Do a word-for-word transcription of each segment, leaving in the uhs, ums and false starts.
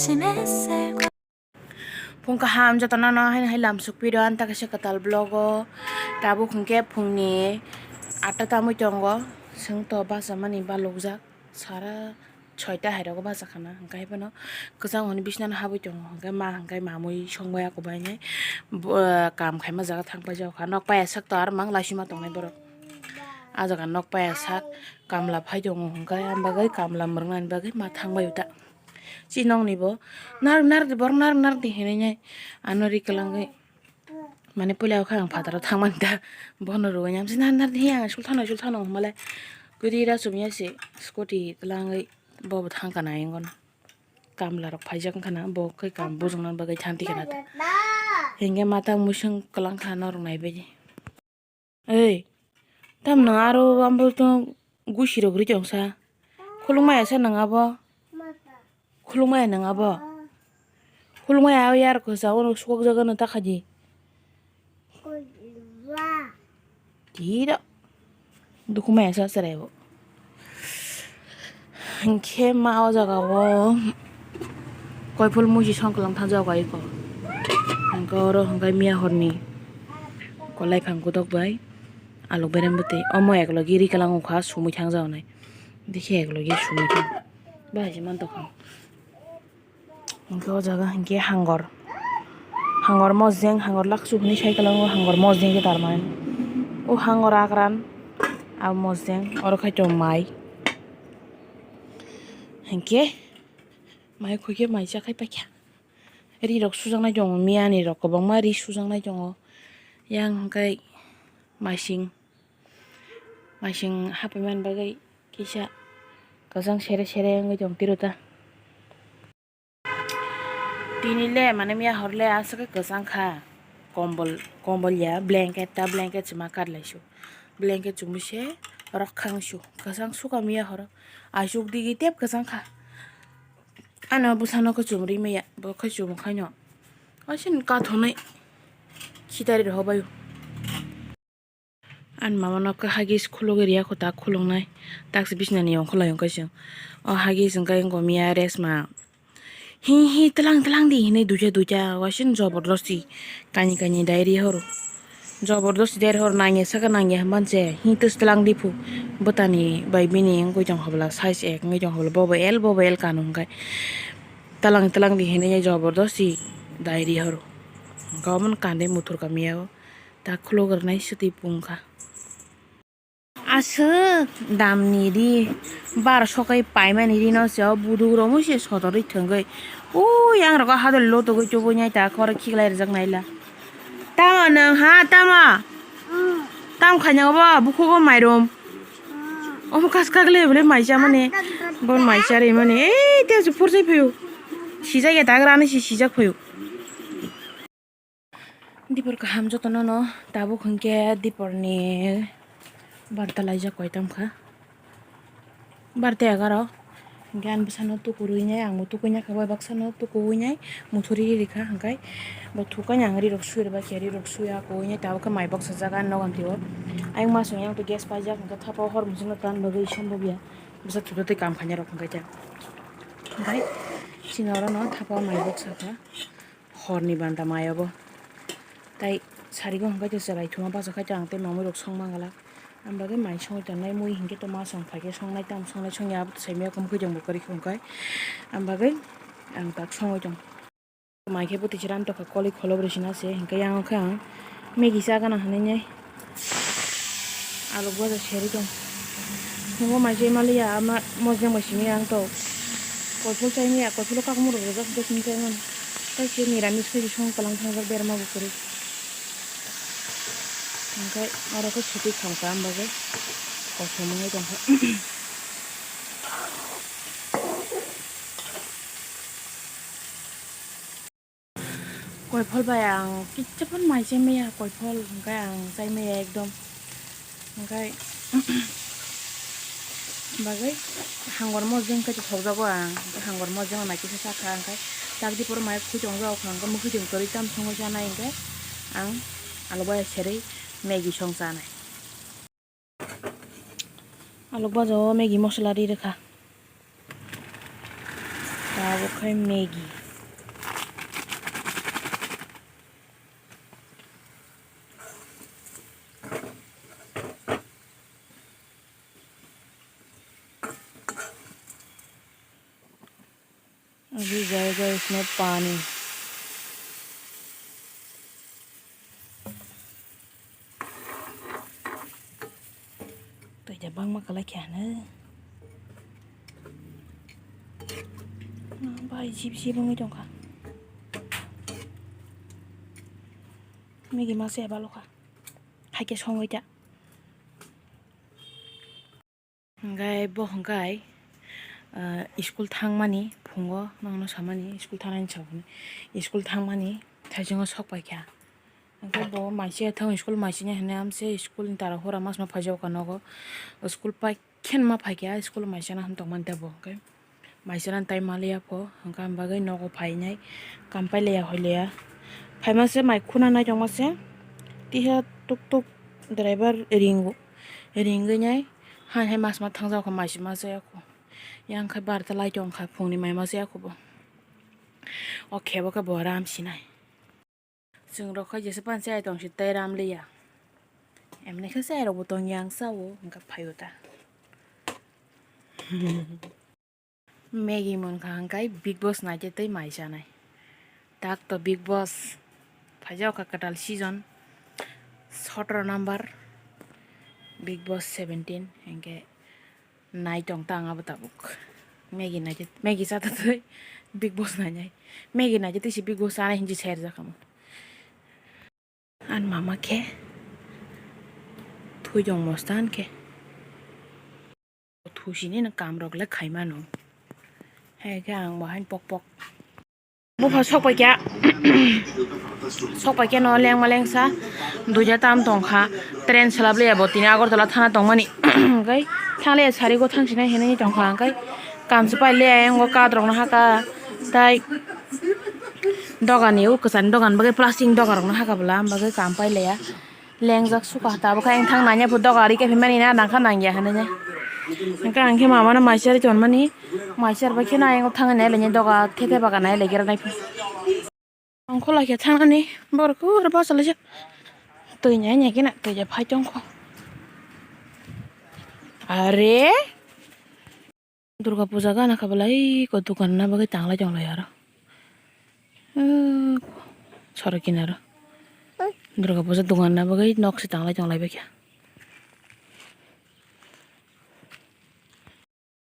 Phung kaham jotono no haino hai lamsok piro ani ta kaisa kwtal vlog o. Tabuk hwnkhe phungni atta tamwi tongo, chwng to bachamani balokjak sara soita hai rogo bachakhana, hwnkhe haiphano kwchang hwnwi bisnano habwi tongo, hwnkhe ma hwnkhe mamwi songbai ako bainai bo, kam khaima jaga thang paijak kha, nok paiya sak to aro mang laisima tongnai borok. A jaga nok paiya sak kamla phai tongo, hwnkhe ang bagwi kamla mwrwknani bagwi ma thang bai ta. Chini nokni bo narwk narwk di, borok narwk narwk di hinwi nai ano ri kwlangwi. Mane puila o khe ang phataro thangmani da, bono rwui nai, "Nar nar di, ang sulthano, sulthano," hwnmalai, kwrwi ra chumya se scooty twlangwi bobo thang kana, engkon kamla rok phaijak wngkha na, bo khe kam bujukna bagwi thanti kana ta. Hinkhe mata muisung kwlangkha norok naibaidi. Ei, tam nwng aro ambo to gusi rok ri tongsa. Khulumaya sa nwng abo? Khulumaya nwng abo? Khulumaya o yar kwsa o swkakjak ano ta khaidi. Tira. Dukumaya sa chwrai bo. Hinkhe ma o jaga o koiphul muisi songkwlang thang jago iko. Hinkhe oro hinkhe miya horni kwlai phang kutok bai alok berem bwtwi omo eklogi ri kwlang wngkha sumui thang jago nai. Dikhe eklogi sumui thang bai se man tokha. Hinkhe o jaga hinkhe hangor, hangor mojeng, hangor laksu hwnwi sai kwlango, hangor mojeng khe tar mani. O hangor agran, a mojeng, oro khai tongo mai. Hinkhe mai khoi khe mai cha khai paikha. Ri rok sujaknai tongo, miyani rok kwbangma ri sujaknai tongo. Yang hwnkhe maising, maising hapaimani bagwi kisa kwchang sere sere wngwi tong tiro ta. Tini le mane miya hor le aswk khe kwchang kha. Kombol, kombol ya, blanket ta, blanket se ma kar lai su. Blanket chumui se rok khang su. Kwchang su ka miya horo. Aswk digi tep kwchang kha. Ano bwsano khe chumui maya, bo khe chumui khaino. Asin kathonai khitari rw baio. Ani mama no khe hagis khulugwi riya kho ta khulungnai. Taksi bisnani ongkholai ongkha chwng. O hagis wngkha wngkha miya resma. Hi hi tlang tlang di hinwi duja duja waising jobordosti. Kani kani dai ri horo. Jobordosti dai ri horo nangya saka nangya hwnba se. Hi tus tlang di phu. Bwtani bai bini wngwi tong hobla size ek wngwi tong hobla bobo el bobo el kanu hwnkhe. Tlang tlang di hinwi jobordosti dai ri horo. Gomon kandwi muthur kha miya o. Ta khuluk rwnai swtwi pung kha. Aswk damni ri, bar sokai paimani ri no se o buduk romwi se sodorwi thwngwi. Ui, yang rogo hadol lotogwi tubui nai ta khoro khiklai rijak naila. Tamo nwng ha, tamo? Tam khaina obo bukhugo mairum. Omo kas kagle bole maisa mani. Bon maisa ri mani. Ei, te su phursai phaio. Sijak ya ta grani si sijak phaio. Dipor kaham jotono no tabuk hwnkhe diporni barta laijak koitam kha. Barta egaroh hwnkhe ani bwsano tukurwi nai, ang bo tukui nai kha, bai baksano tukuui nai, muthuri rikha hwnkhe bo thukaino ang rirok sui rwbaikhe, rirok sui akuui nai tabuk khe mai boksajak ani nogo tio. Ayang masong yang to gas paijak hwnkhe thapa hor musukno tan bagwi sombobya bwsa thuto tei kam khainai rok hwnkhe ta. Hwnkhe chini orono thapa mai boksakha. Horni banta mai obo. Tai sarigo hwnkhe to chwrai thuma bacha khai to ang tei mamui rok song mangalak. Ang bagwi mai songwi tongnai mui hinkhe to ma song phaikhe songnai tamo songnai songya abo to saimaya khe mukhung tongbo kwrwi khe hwnkhe. Ang bagwi ang tak songwi tong. Mai khe bwtwi se ram tokha koli kholobrwi sina se hinkhe yang khe ang Maggie cha gana hinwi nai. Alok baja seri tong. Nungo mai chai maliya ama mojang bai simi ang to. Koiphol chai maya, koipholo kakumoro rwjak hwnkhe simi chai mano. Tai se niramis khe song tlang thangjak berma bo kwrwi. Hwnkhe oro khe sutwi thangkha, am bagwi kosom wngwi tongkha. Koiphol bai ang kicha phano mai chai maya, koiphol hwnkhe ang chai maya ekdom. Hwnkhe bagwi hangor mojang khe thokjago ang, hangor mojang nai kisa sakha, hwnkhe chakdi poro mai khwi tongjago, hwnkhe mukhung tong kwrwi tam songwi chanai, hwnkhe ang alok bai serwi Maggie song chanai. Alok baja o Maggie mosola ri rwkha. Tabuk khai Maggie. अभी जाएगा इसमें पानी। Twi da bangma kwlai khe hwnwi. Bai jip jip wngwi tongkha. Maggie ma se balokha. Haikhe songwi ta. Hwnkhe bo hwnkhe, ah, school thangmani phungo nokno samani school thangnani saboni school thangmani thaichungo sok paikha. Hwnkhe bo maising thang school maising hinwi amse school ni tara hora masma phaijak kha nogo. School paikhe ma phaikha school maising ham tongmani tebo hwnkhe. Maisana tai maliya pho, hwnkha bagwi nogo phainai, kam pailaiya hoileya. Phaima se mai khuna nai tongma se, tiha tuk tuk driver ringo, ringwi nai, hai hai mas ma thangjak kho, maisima se kho. Yang khai barta lai tong kha, phungni mai ma se kho bo. O khe bo khe bo ram sinai. Chwng rok khai jesa panse ai tong si tei ram liya. Emni khe se ai rok bo tong yang sa o, hwnkha phaio ta. Maggie mon kha hwnkhe Bigg Boss naikhe tei mai chanai. Tak to Bigg Boss phaijak kha kwtal season sotoro number Bigg Boss seventeen hwnkhe nai tong ta ang abo tabuk. Maggie naikhe, Maggie cha ta tei Bigg Boss nainai. Maggie naikhe tei si Bigg Boss chanai hinwi serjak kha mo. Ani mama khe thwi tong mosta ani khe. Thusini no kam rok le khai mano. Hai khe ang bo haino pok pok. Bupha sok pai khe, sok pai khe no lengma lengsa duida tam tong kha. Train swlap le ya bo tini Agartala thana tong mani. Hwnkhe thang le ya sari go thang sinai hinwi tong kha hwnkhe kam se pai le ya, ayang o card rok no ha kha tai. Dogan ni o kwchani dogan bagwi plastic ni doga rok no haka bwla, am bagwi kam pailaiya. Lengjak suka tabukhe ang thang nanya pho doga ri khe phaimani na nangkha nangya hinwi. Hwnkhe ang khe mama no mai cherwi tonmani, mai cherwi khe no ayang thang nai lainai doga the the baga nai lai gra nai phi. Ang kholai khe thangnani borok pura bachalaijak twi nai nai khe na twi ja phai tong kho. Are. Durga puja gana kha belai ko dukan na bagwi tanglai tonglai aro. Sorok kinaro Durga puja dukan na bagwi nok se tanglai tonglai baikha.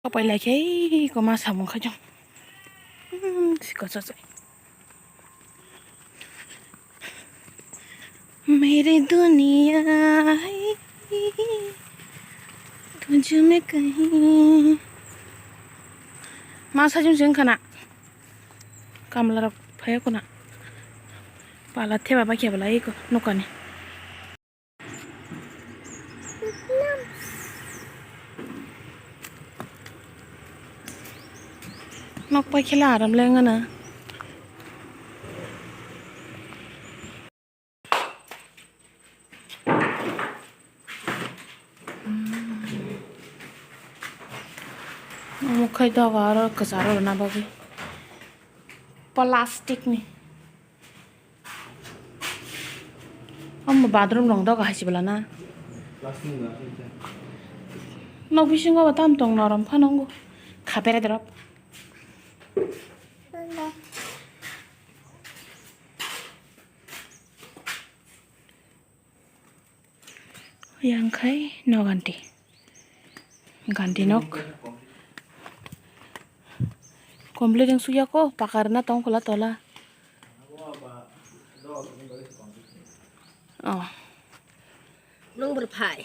Kapai lai khe ko ma samung kha jong. Siko chachai. मेरी दुनिया है तुझ में कहीं. Ma sajung sing khana. Kamla rok phai khuna. Pala theba ba khebla iko nokani. Nok pai khela aram lengana. Omo khai doga aro kwcharo rwna bagwi plastic ni. Omo bathroom rok doga hai se bwla na. Nok bisingo bo tam tong norom phano wngo. Khapere dorop. Yang khai no ganti. Ganti nok. Complete wng sukya ko, pakar na tong kola tola. Oh. Nung bwrphai.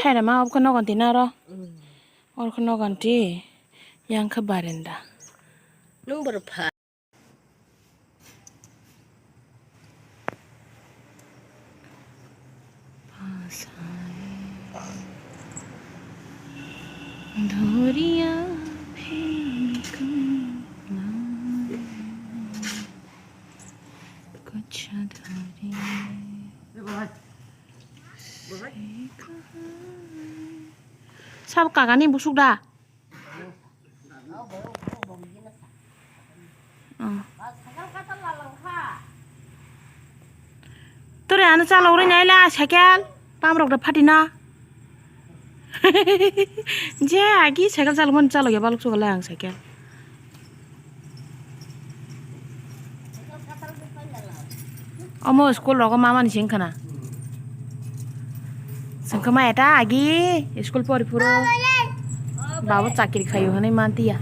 Hai rema, obkha no ganti na ro. Orkha no ganti. Yang kha barenda. Nung bwrphai. Sabo kagani busuk da? Oh. Tore ano chalok ri nai la cycle, pam rok da phati na. Je agi cycle chalok man chalok ya balok chukala ang cycle. Omo school rogo mamani sing khna. Sengkhe ma eta agi school pori phuru. Babo chakri khayo hwnwi mantiya.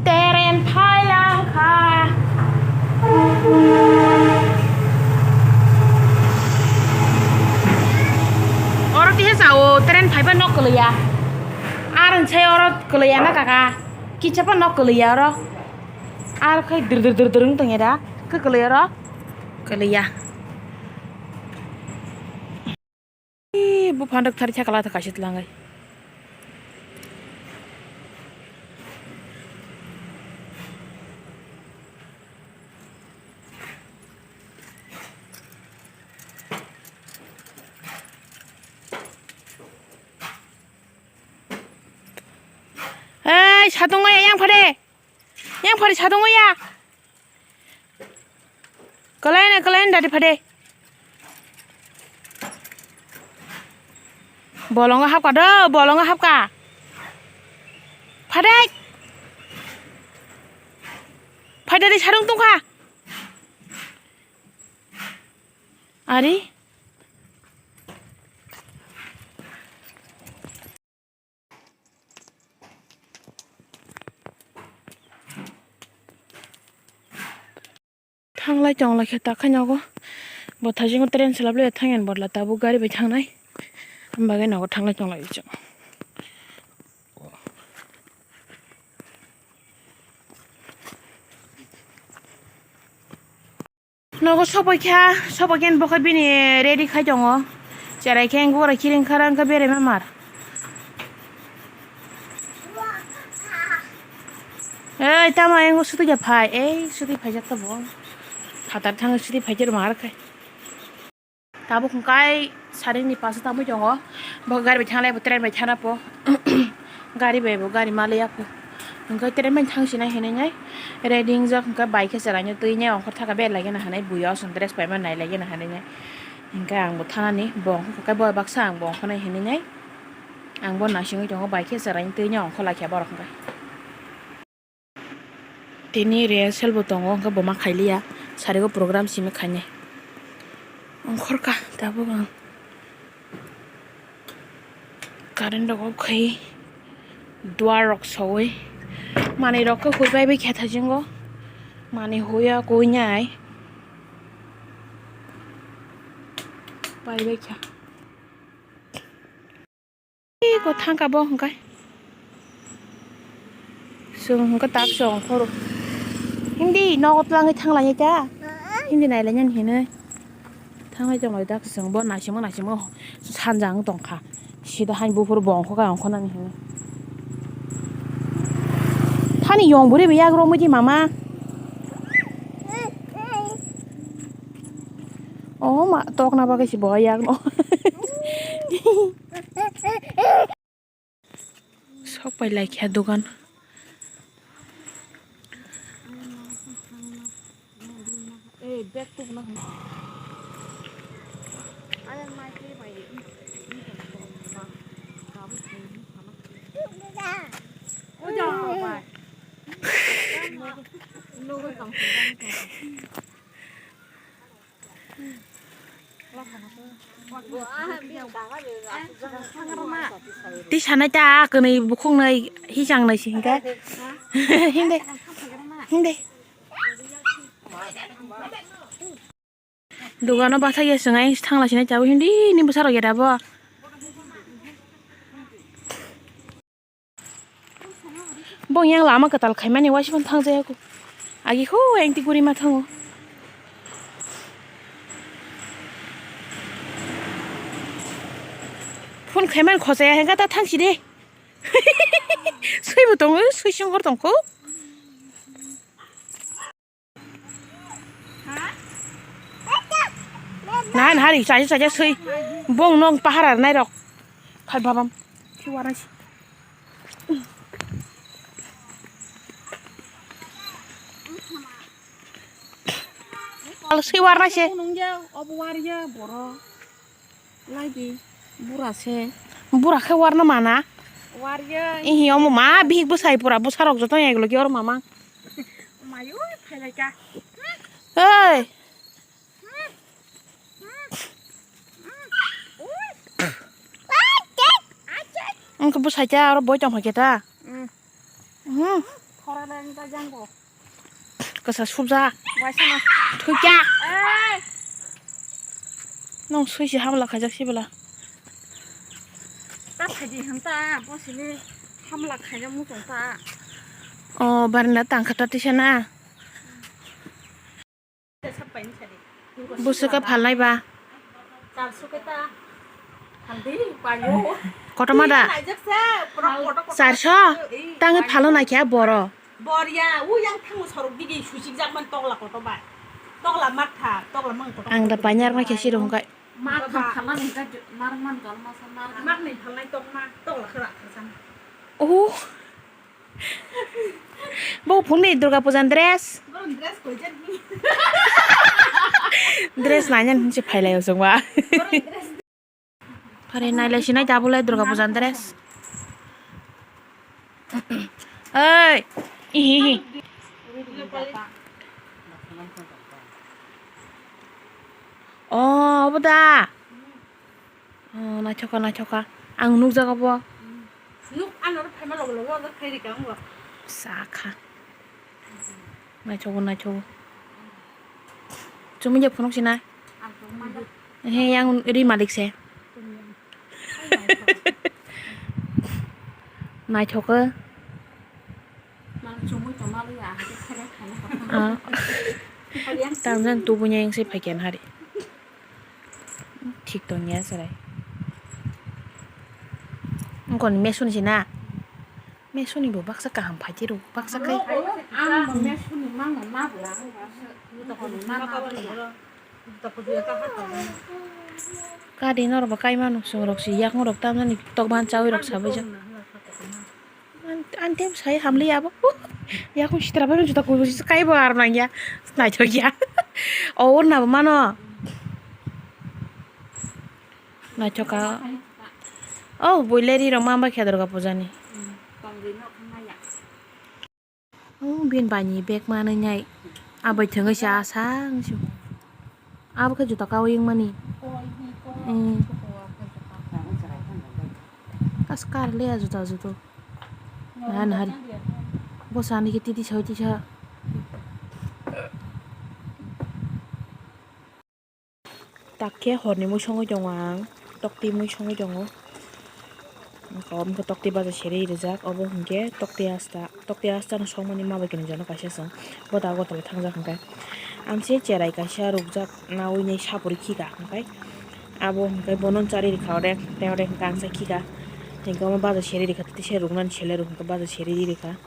Teren phailang kha. Oro tihe sao teren phaiba nok kwlwiya. Ar wnchai oro kwlwiya na kaka. Kichapa nok kwlwiya oro. Ar khai dir dir dir dir wng tongya da. Khe kwlwiya oro. Kwlwiya. Ee, buphang rwk thari thakala ta kaisa tlangai. Ei, satung bai yang phade. Yang phari satung ya. Kalaina, kalaina dadi phade. Bolongo hapka do, bolongo hapka. Phade. Phade di sarung tungkha. Ari. Thanglai chonglai khe ta khe nogo. Bo thajingo train se lablai thangya ni bodol tabuk gari bai thangnai. Am bagwi nogo thanglai chonglai chwng. Nogo sobai kha, sobai khe bo khe bini ready khai tongo. Cherai khe gura kiring kharang khe bere mamar. Ei, tamo ayang suti ja phai. Ei, suti phai jak ta bo. Phatar thang suti phai jer mar khai. Tabuk hwnkhe saringni paso tamo tongo. Bo gari bai thanglai, bo train bai thana po. Gari bai bo gari maliya po. Hwnkhe train bai thang sinai hinwi nai. Ready wngjak hwnkhe bai khe chwraino twi nai ongkhor thaka belaigena hinwi buya oson dress paima nailaigena hinwi nai. Hwnkhe ang bo thanani bo ongkhor khe bo baksa ang bo ongkhornai hinwi nai. Ang bo nasingwi tongo bai khe chwraino twi nai ongkhor laikha borok hwnkhe. Tini rehearsal bo tongo, hwnkhe bo ma khailiya, sarigo program simi khainai. Ongkhorkha tabuk ang. Current rok off khai, duar rok sogwi, manwi rok khe hoi pai bai kha thajingo, manwi hoya koinai pai bai kha. Iko thangka bo hwnkhe. Chwng hwnkhe tak chwng phuru. Hindi nogo twlangwi thanglainai ta. Hindi nailainani hinwi. Thanglai tonglai tak chwng bo naisingma naisingma sanja wng tongkha. Sida hain buphuru bo ongkho kha ongkho nani hinwi. Thani yong bwrwi bai yak romwi di mama. O ma tokna bagwi se bo yakno. Sok pai lai kha dogan. Twi sanai ta kwnwi bukhuknwi hichang nai si hinkhe. Hinde. Hinde. Dogano bathai ya swngai thangla sinai tabuk hindi ni bwsarok ya dabo. Bo yang lama kwtal khaimani waisa phano thangjaya kho. Agi kho engti guri ma thango. Phone khaimani khochaya hengka ta thangsi de. Swibo tongo, swising hor tongkho. Nahan hari chaja chaja swi bong nong pahar ar nai rok khai babam. Khiwara si. Pal swi warna se. Nungya obo warya boro. Laidi bura se. Bura khe warna mana. Warya. Ihi omo ma bihik bwsai pura bwsarok joto egloki oro mama. Mayo phailaika. Hey! Ang khe bwsai ta aro boi tong phai khe ta. Hmm. Kwsa subjak. Thwikya. Nung sui se hamla khaijak sibla. Ta phaidi hwn ta, bo sini hamla khaina muchung ta. O, baranda tang kha ta tisa na. Busu khe phalnai ba. Kotorma da? Tangwi phalo naikhe boro. Bor ya, u yang thango sorok digi suchik jak man tokla kotor ba. Tokla matha, tokla mang kotor. Ang da panyar ma khe siro hwnkhai. Ma kha phala ni ka mar man gal ma sa mar. Mak ni phalnai tokma, tokla khara khara. Oh. Bo phunukni Durga Pujan dress. Borom dress koi jak ni. Dress naina hinse phailai o chwngba. Borom dress. Pare nailai sinai tabulai Durga Pujan dress. Oi. Ihihi. Oh, obo da. Oh, naithoka, naithoka. Ang nukjago bo. Nuk ano oro phaima logo logo order khai rika ang bo. Sakha. Naithogo, naithogo. Chumui je phunuk sina. He, yang ri malik se. Naithogo. Ah. Tang jan tubunya yang se phaikya hari. Thik tongya chwrai. Wngkoni mesuni se na? Mesuni bo baksa kaham phaidi rw, baksa khai. Ang bo mesuni mangma ma bwla. Kari norok bo kai mano, chwng rok si yakung rok tamjani tokban chawi rok sabai jak. An, an tem sai hamli abo. Yakung sitra bai juta kubu si kai bo ar nang ya. Naithok ya. O urna bo mano. Naithoka. Oh, boiler ri rok ma bai khe Durga puja ni. Oh, bin bai ni bag manwi nai. Abai thwngwi sa asang su. Abo khe juta kawi wngmani. Eh. Kas kar le juta juto. Nahar nahari. Bo sani khe titi sawi tisa. Tak khe horni mui songwi tongo ang, tokti mui songwi tongo. Omo khe tokti baja serwi rijak, obo hinkhe tokti asta, tokti asta no songmani ma bai khe nukjano kaisa chwng. Bo da Agartala thangjak hinkhe. Amse cherai kaisa rukjak nawi nai sapori khika hinkhe. Abo hinkhe bono charwi rikha orek, tei orek hinkhe amsa khika. Hinkhe omo baja serwi rikha, tei se ruknani sele rok hinkhe baja serwi rikha.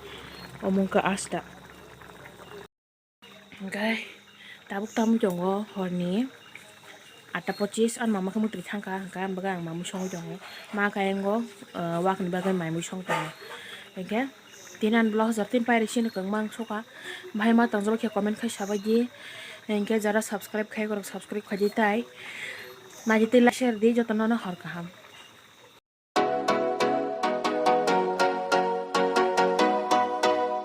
Omo wngkha asta. Hingke tabuk tamo tongo horni atta pochis, ani mama khe mwtwi thangkha, hingke ang bagwi ang mamwi songwi tongo. Ma khe ayang o, ah, wakni bagwi mamwi song tongo. Hingke tini ani vlog hajar tin pairok chini kwbangma ang sokha. Bahai ma tongjak khe comment khai sabaidi. Hingke jara subscribe khai borok subscribe khaidi tai. Naidi tei like share di, jotono no hor kaham.